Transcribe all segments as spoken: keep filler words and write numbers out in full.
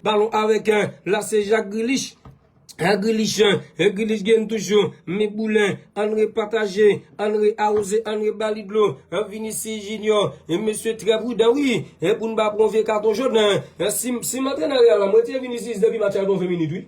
Balon avèk, eh, la se Jack Grealish. Eh, Grealish, eh, Grealish gen toujou. Men Boulen, ann repataje, ann re-awoze, ann rebali dlo. Eh, Vinicius Junior, eh, mesye trè pridan, wi. Eh, pou n pa pran vye katon jòn, eh. Eh, si, si m antrenè Real la, mwen retire Vinicius depi match la gon ven minit, wi.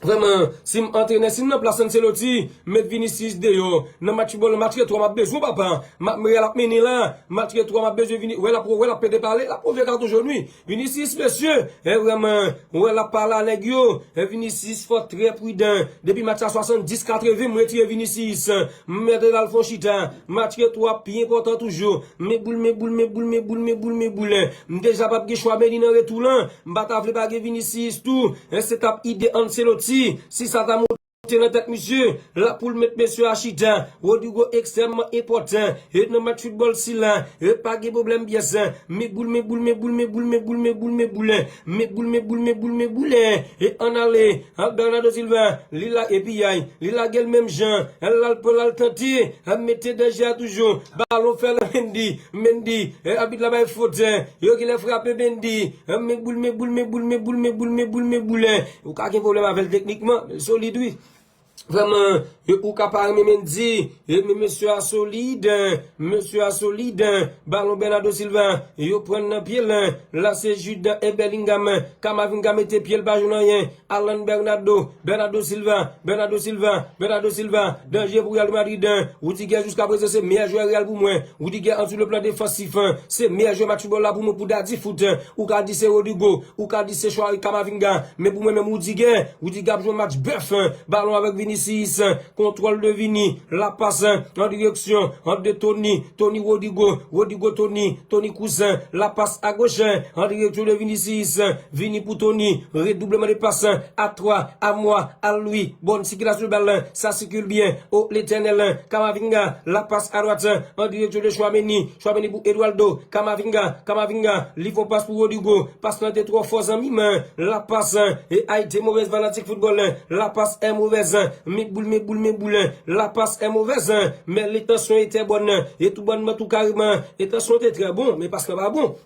Vrèman, si m antrenè, si m nan plas Ancelotti, m met Vinicius deyò. Nan match foutbòl, match retò, m ap bezwen, papa. M ap, Real ap mennen la. Match retò, m ap bezwen Vini-, wè l ap, wè l ap pete pale, l ap pran vye katon jòn, wi. Vinicius, mesye, eh, vrèman, wè l ap pale a nèg yo. Eh, Vinicius, fò trè pridan. Depi match a swasanndis katreven, m retire Vinicius. M mete l al fè yon chita. Match retò ap pi enpòtan toujou. Men boul, men boul, men boul, men boul, men boul, men boul. M deja p ap gen Tchouaméni nan retou lan. M pa ta vle pa gen Vinicius tou. Eh, se t ap ide Ancelotti. Si sa ta monte nan tèt misye, la pou l met mesye a chita. Rodrygo ekstrèmman enpòtan. E nan match foutbòl sila, e pa gen pwoblèm pyès. Men boul, men boul, men boul, men boul, men boul, men boul, men boul. Men boul, men boul, men boul, men boul. E ann ale, an Bernardo Silva, li la, epi ay, li lage l menm jan. L al pran, l al tante, l mete danje a toujou. Balon fè nan Mendy, Mendy, e abit la bay fot. Yo genlè frape Mendy. E men boul, men boul, men boul, men boul, men boul, men boul, men boul. Ou ka gen pwoblèm avè l teknikman, men l solid, wi. Vrèman, e ou ka pa renmen Mendy, e men mesye a solid, mesye a solid. Balon Bernardo Silva, yo pran nan pye l. La se Jude e Bellingham, Camavinga mete pye l pa jwenn anyen. Alan Bernardo, Bernardo Silva, Bernardo Silva, Bernardo Silva, danje pou Real Madrid. Rudiger jiska prezan se meyè jwè Real pou mwen. Rudiger an sou le plan defansif, se meyè jwè match foutbòl la pou mwen pou Daddy Foot. Ou ka di se Rodrygo, ou ka di se chwa Camavinga, men pou mwen menm Rudiger, Rudiger ap jwe yon match bèf. Balon avèk Vinicius, kontwòl de Vini, la pas an direksyon de Toni, Toni Rodrygo, Rodrygo Toni, Toni Kroos, la pas a goch an direksyon de Vinicius, Vini pou Toni, redoubleman de pas, a twa, a mwa, a lwi, bòn sikilasyon bal, sa sikil byen, o Letènèl, Camavinga, la pas a dwat, an direksyon de Tchouaméni, Tchouaméni pou Eduardo, Camavinga, Camavinga, li fè yon pas pou Rodrygo, pas lan te twò fò zanmi m, la pas, e ay te movèz fanatik foutbòl, la pas è movèz, men boul, men boul, men boul, la pas è movèz, men lentansyon etè bòn, e tou bòn nan tou kareman, lentansyon te trè bon, men pas lan pa bon.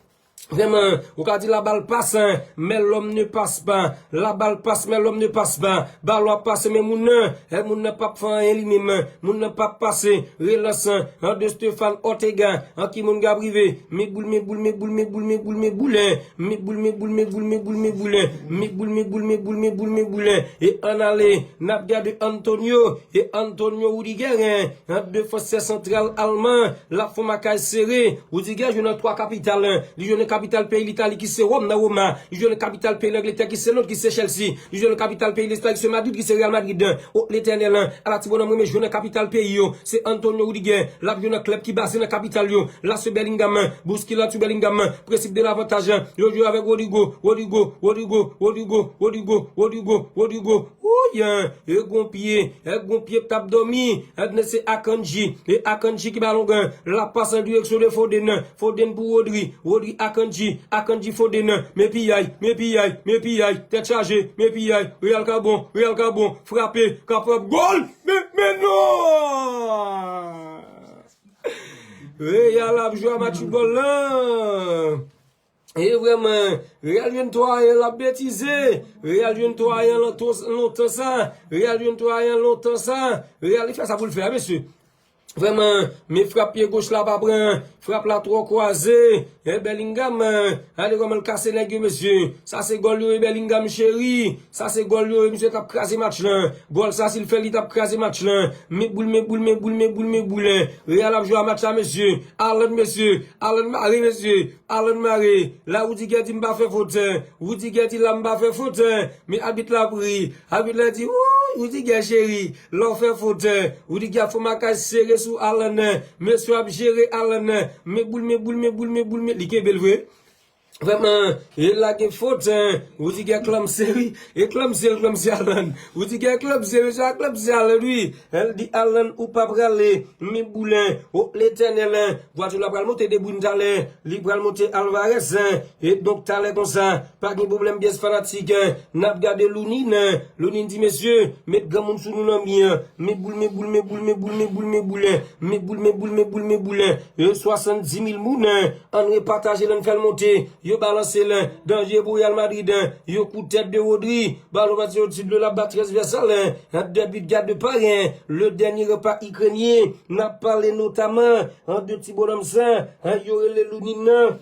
Vrèman, ou ka di la balle passe, mais l'homme ne passe pas. La balle passe, mais l'homme ne passe pas. Balon ap pase, men moun nan, e moun nan p ap fè anyen li menm. Moun nan p ap pase. Relans an de Stéphane Ortega. An ki moun k ap rive? Men boul, men boul, men boul, men boul, men boul, men boul. Men boul, men boul, men boul, men boul, men boul. Men boul, men boul, men boul, men boul, men boul. E ann ale, n ap gade Antonio. E Antonio Rudiger, an defansè santral alman, l ap fè makaj sere. Rudiger jwe nan twa kapital. Li jwe nan kapital peyi Litali ki se Wòm nan Roma. Li jwe nan kapital peyi Langletè ki se Lond ki se Chelsea. Li jwe nan kapital peyi Lespay ki se Madrid ki se Real Madrid. O Letènèl, ala ti bònòm renmen jwe nan kapital peyi yo. Se Antonio Rudiger. L ap jwe nan klèb ki baze nan kapital yo. La se Bellingham. Bouskilad sou Bellingham. Prensip de lavantaj. Yo jwe avèk Rodrygo. Rodrygo. Rodrygo. Rodrygo. Rodrygo. Rodrygo. Rodrygo. Wouy, e gon pye, e gon pye k t ap dòmi, e se Akanji, e Akanji ki balon gen, la pas an direksyon de Foden, Foden pou Rodri, Rodri Akanji, Akanji Foden, men piyay, men piyay, men piyay, tèt chaje, men piyay, Real ka bon, Real ka bon, frape, ka frape, gòl, men, men non! Real ap jwe a match foutbòl lan. E vrèman, Real jwenn twa a l ap betize. Real jwenn twa a l lontan sa. Real jwenn twa a l lontan sa. Real li fè sa pou l fè a, mesye. Vrèman, men frap pye goch la pa pran. Frap la twò kwaze. E Bellingham, ale kòman l kase nèg yo, mesye. Sa se gòl yo ye, Bellingham cheri. Sa se gòl yo ye, misye t ap kraze match lan. Gòl sa si l fè l, li t ap kraze match lan. Men boul, men boul, men boul, men boul, men boul. Real ap jwe a match la, mesye. Alan, mesye. Alan mare, mesye. Alan mare. La Rudiger di m pa fè fot. Rudiger di la m pa fè fot. Men abit la ap ri. Abit la di, wouy, Rudiger cheri. Lè w fè fot. Rudiger ap fè makaj sere sou Alan. Mesye ap jere Alan. Men boul, men boul, men boul, men boul, men li kenbe l vre. Vrèman, e la gen fot. Rudiger klanmse wi. E klanmse l klanmse Alan. Rudiger klanmse, mesye a klanmse Alan wi. L di Alan ou pa prale. Men boul. O Letènèl, vwati la pral monte De Bruyne talè. Li pral monte Alvarez. E donk talè konsa, pa gen pwoblèm pyès fanatik. N ap gade Lunin. Lunin di mesye, met granmoun sou nou nan mi an. Men boul, men boul, men boul, men boul, men boul, men boul. Men boul, men boul, men boul, men boul. E swasanndimil moun. Ann repataje l, ann fè l monte. Yo balanse l, danje pou Real Madrid, yon kout tèt de Rodri, balon pati soti dlo la, bat transvèsal, ant de bit gad de Payen, le dènye repa ikrenyen, n ap pale notaman, ant de ti bonòm sa, yo rele Lunin nan.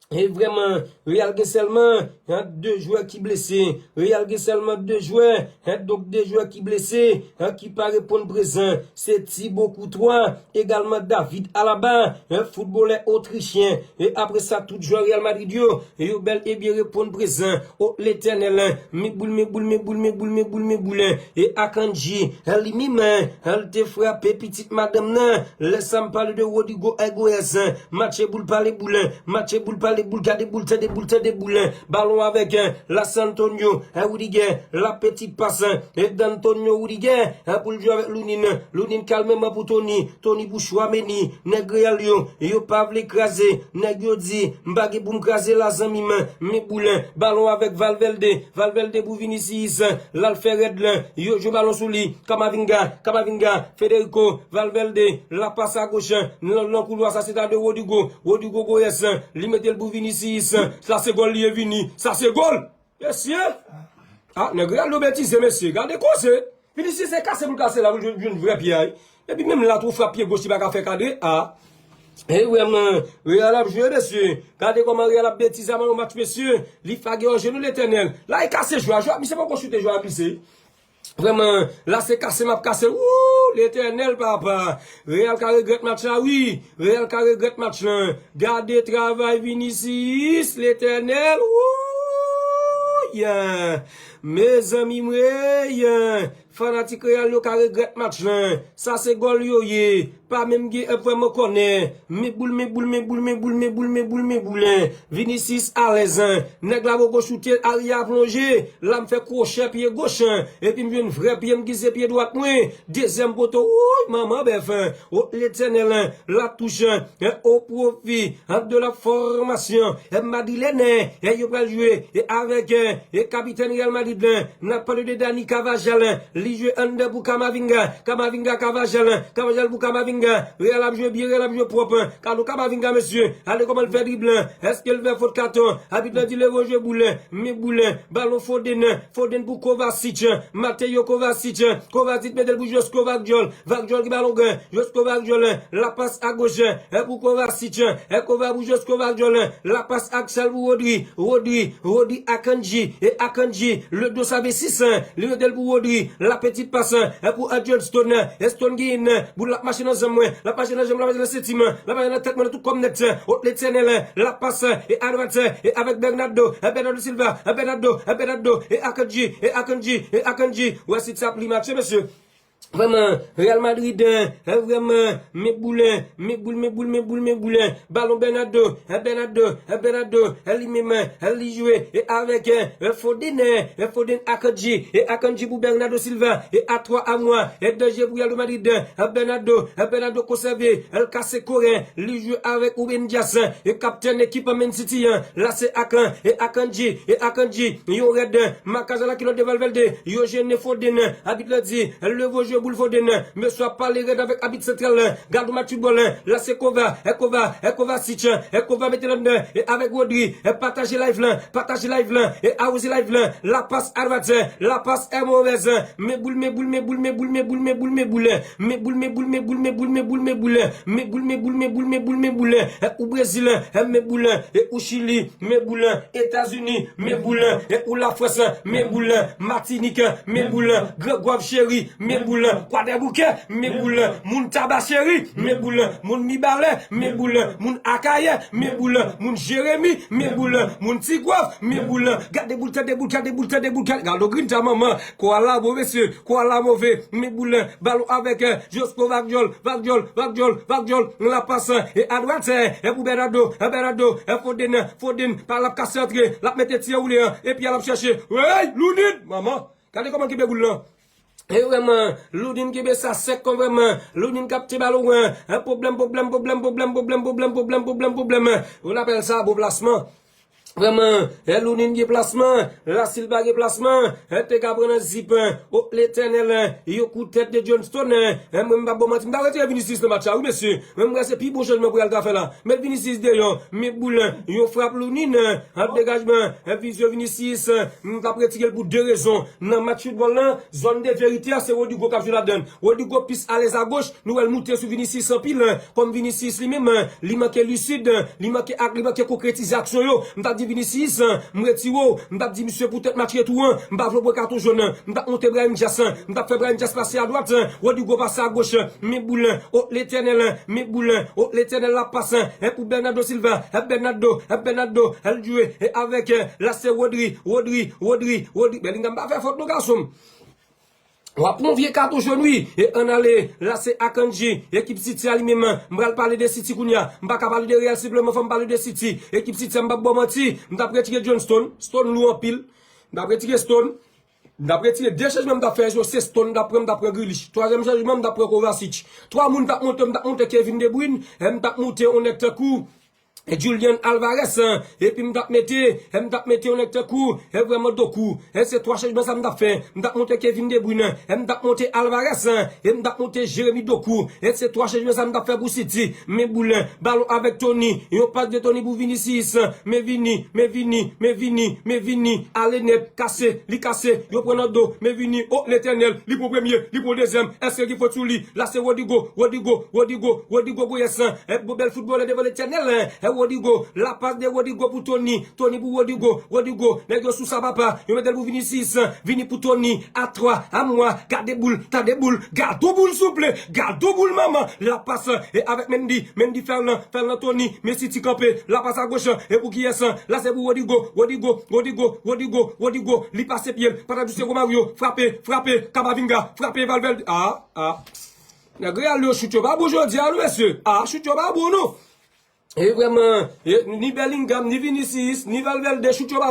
E vrèman, Real gen sèlman, ant de jwè ki blese, Real gen sèlman de jwè, ant donk de jwè ki blese, ant ki pa reponn prezan, se Thibaut Courtois, egalman David Alaba, ant foutbolè otrichyen. E apre sa, tout jwè Real Madrid yo, yo bèl e byen reponn prezan. O Letènèl, men boul, men boul, men boul, men boul, men boul, men boul. E Akanji, li menm, li te frape pitit madanm nan. Lè sa m pale de Rodrigo Aguez, match boul pale boul, match boul pale boul, gade boul, tande boul, tande boul. Balon avèk, Las Antonio, Rudiger, la petite passe, e Antonio Rudiger, pou l jwe avèk Lunin. Lunin kalmeman pou Toni, Toni pou Chouameni, nèg Real yo, yo pa vle kraze, nèg yo di, m pa gen pou m kraze la zanmi m, men boul, balon avèk Valverde, Valverde pou Vinicius, l al fè rèd lan, yo jwe balon sou li, Camavinga, Camavinga, Federico, Valverde, la passe à gauche, nan, nan koulwa sa se ta de Rodrigo, Rodrigo Goyes, li mete l pou Vinicius, sa se gòl li ye Vini, sa se gòl! Mesye! Ah, nèg Real yo betize, mesye. Gade koze. Vinicius se kase pou l kase la, pou l jwenn, jwenn vrè pye a, wi. Epi menm la tou frap pye goch li pa ka fè kadre. Ah. E vrèman, Real ap jwe, mesye. Gade kòman Real ap betize a nan yon match, mesye. Li fage yon jenou Letènèl. La, e kase jwa. Jwa, misye poko choute, jwa glise. Vrèman, la se kase m ap kase. Wouuu, Letènèl, papa. Real ka regrèt match la, wi. Real ka regrèt match lan. Gade travay Vinicius, Letènèl. Wouy! Mezanmi, mwen, fanatik Real yo ka regrèt match lan. Sa se gòl yo ye. Pa menm gen, eh, vrèman kònè. Men boul, men boul, men boul, men boul, men boul, men boul, men boul. Vinicius alèz. Nèg la poko choute, Aria plonje. La m fè kwochè pye goch. Epi m jwenn vrè pye m ki se pye dwat mwen. Dezyèm poto. Wouy, manman bèf. O Letènèl, la touche, eh, au profit, hein, de la formation, eh, madrilène, eh, yo pral jwe, eh, avèk, eh, eh, kapitèn Real Madrid lan, n ap pale de Dani Carvajal, li jwe anndan pou Camavinga, Camavinga, Carvajal, Carvajal pou Camavinga, Real ap jwe byen, Real ap jwe pwòp, gade Camavinga, mesye, gade kòman l fè drib lan, èske l fè fot katon, abit lan di leve w jwe boul, men boul, balon Foden, Foden pou Kovacic, Mateo Kovacic, Kovacic mete l pou Josko Gvardiol, Gvardiol ki balon gen, Josko Gvardiol, la passe à gauche, e pou Kovacic, e Kova pou Josko Gvardiol, la passe axiale pou Rodri, Rodri, Rodri Akanji, e Akanji, le dos à V six, li mete l pou Rodri, la petite passe, e pou Andrew Stone, e Stone ki in, boul la ap mache nan janm mwen, la ap mache nan janm, la ap mache nan senti mwen, la ap mache nan tèt mwen, nan tout kò m nèt, o Letènèl, la passe, e à droite, e avèk Bernardo, e Bernardo Silva, e Bernardo, e Bernardo, e Akanji, e Akanji, e Akanji, wè si t ap li match, mesye. Vrèman, Real Madrid, eh, vrèman, men boul, men boul, men boul, men boul, men boul, balon Bernardo, eh, Bernardo, eh, Bernardo, eh, li menm, eh, li jwe, e avèk, eh, eh, Foden, eh, eh, Foden Akanji, e Akanji pou Bernardo Silva, e a twa a mwa, e danje pou Real Madrid, eh, Bernardo, eh, Bernardo konsève, eh, l kase koren, li jwe avèk Ruben Dias, eh, e kaptèn ekip Man City an, la se Akan, e Akanji, e Akanji, yon rèd, makaj a la kilòt de Valverde, yo jennen Foden, abit la di, leve w jwe boul Foden, mesye ap pale rèd avèk abit santral la, gad yon match foutbòl, la se Kova, e Kova, e Kovacic, e Kova mete l anndan, e avèk Rodri, e pataje live lan, pataje live lan, e awoze live lan, la passe à droite, la passe est mauvaise, men boul, men boul, men boul, men boul, men boul, men boul, men boul, men boul, men boul, men boul, men boul, men boul, men boul, men boul, men boul, men boul, men boul, e ou Brezil, e men boul, e ou Chili, men boul, Etazini, men boul, e ou Lafrans, men boul, Matinik, men boul, Gran Gwav cheri, men boul, Kwadèboukè, men boul, moun Taba cheri, men boul, moun Mibalè, men boul, moun Akayè, men boul, moun Jeremi, men boul, moun Ti Gwav, men boul, gade boul, tande boul, gade boul, tande boul, gade, gade Grinta manman, kwa la bon mesye, kwa la move, men boul, balon avèk, eh, Josko Gvardiol, Gvardiol, Gvardiol, Gvardiol, la passe, e à droite, eh, e pou Bernardo, e Bernardo, e Foden, Foden, pa l ap kase antre, l ap mete ti anwoule an, epi al ap chèche, wey, Lunin, manman, gade kòman l kenbe boul lan. E vrèman, Lunin kenbe sa sèk kon vrèman, Lunin kapte balon an, eh, pwoblèm, pwoblèm, pwoblèm, pwoblèm, pwoblèm, pwoblèm, pwoblèm, pwoblèm, pwoblèm, on appelle ça bon plasman. Vrèman, eh, Lunin gen plasman, Lasilva gen plasman, eh, te ka pran nan zip, eh, o Letènèl, eh, yon kout tèt de Johnston, eh, eh, mwen m pa bon manti, m ta retire Vinicius nan match la, wi, mesye. Mwen m wè se pi bon chanjman pou y al ka fè la. Met Vinicius deyò, met boul, eh, yon frap Lunin, eh, an degajman, eh, vizyon Vinicius, eh, m t ap retire l pou de rezon. Nan match foutbòl lan, zòn de verite a, se Rodrygo k ap jwe ladan l. Rodrygo plis alèz agoch, nou wè l moute sou Vinicius anpil, eh, kòm Vinicius li menm, eh, li manke lisid, eh, li manke ak, li manke konkretize aksyon yo. M t ap di Vinicius, eh, m retire w, m t ap di misye poutèt match retou an, m pa vle w pran katon jòn, eh, m t ap monte Brahim Diaz, eh, m t ap fè Brahim Diaz pase adwat, eh, Rodrygo pase agoch, eh, men boul, eh, o Letènèl, eh, men boul, eh, o Letènèl la pase, eh, pou Bernardo Silva, eh, Bernardo, eh, Bernardo, el jwe, eh, avèk, eh, la se Rodri, Rodri, Rodri, Rodri, Bellingham pa fè fòt non gason m. W ap pran vye katon jòn wi. E ann ale, la se Akanji, ekip City a li menm. M pral pale de City kounye a. M pa ka pale de Real senpleman, fò m pale de City. Ekip City a m p ap ba w manti, m t ap retire Johnston. Stone lou anpil. M t ap retire Stone. M t ap retire de chanjman m t ap fè yo, se Stone m t ap pran, m t ap pran Grealish. Twazyèm chanjman m t ap pran Kovacic. Twa moun m t ap monte, m t ap monte Kevin De Bruyne, e m t ap monte yon nèg tankou E Julian Alvarez, epi m t ap mete, e m t ap mete yon nèg tankou, e vrèman Doku. E se twa chanjman sa m t ap fè. M t ap monte Kevin De Bruyne, e m t ap monte Alvarez, e m t ap monte Jeremy Doku. E se twa chanjman sa m t ap fè pou City. Men boul, balon avèk Tony. Yon pas de Tony pou Vinicius. Men Vini, men Vini, men Vini, men Vini. Ale nèt, kase, li kase. Yo pran nan do, men Vini. O Letènèl, li pran premye, li pran dezyèm. Èske ki fòt sou li? La se Rodrygo, Rodrygo, Rodrygo, Rodrygo Goyes, e bon bèl foutbolè devan Letènèl, e Rodrygo, la pas de Rodrygo pou Tony, Tony pou Rodrygo, Rodrygo, nèg yo sou sa papa, yo mete l pou Vinicius, Vini pou Tony, a twa, a mwa, gade boul, tande boul, gade boul souple, gade boul manman, la pas, e avèk Mendy, Mendy fè l nan, fè l nan Tony, men City kanpe, la pas agoch, e pou kiyès, la se pou Rodrygo, Rodrygo, Rodrygo, Rodrygo, Rodrygo, li pase pye l, pa ta di se Romario, frape, frape, Camavinga, frape Valverde, a, a. Nèg Real yo chout yo pa bon jodi a non, mesye. A, chout yo pa bon non. E vrèman, e, ni Bellingham, ni Vinicius, ni Valverde, chout yo pa